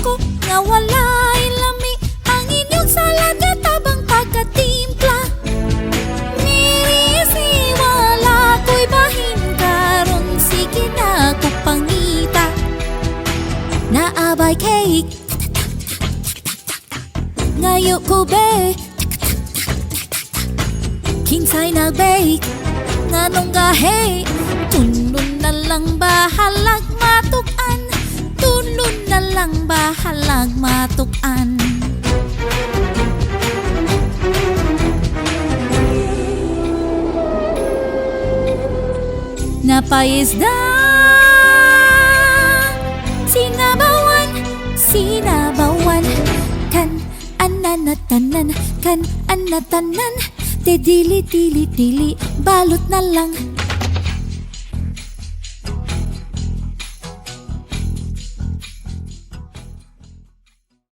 ko nga walay lami ang inyong salad nga tabang pagkatimpla. Miri si wala ko'y bahin karon, sige na ko pangita. Naabay cake ngayo ko be. Kinsay nag-bake, nganong gahi? Tunlon na lang bahalag matuk-an. Tunlon na lang bahalag matuk-an. Napaisda sinabawan, sinabawan. Kan ananatanan, kan anatanan. Te dili dili dili, balot na lang.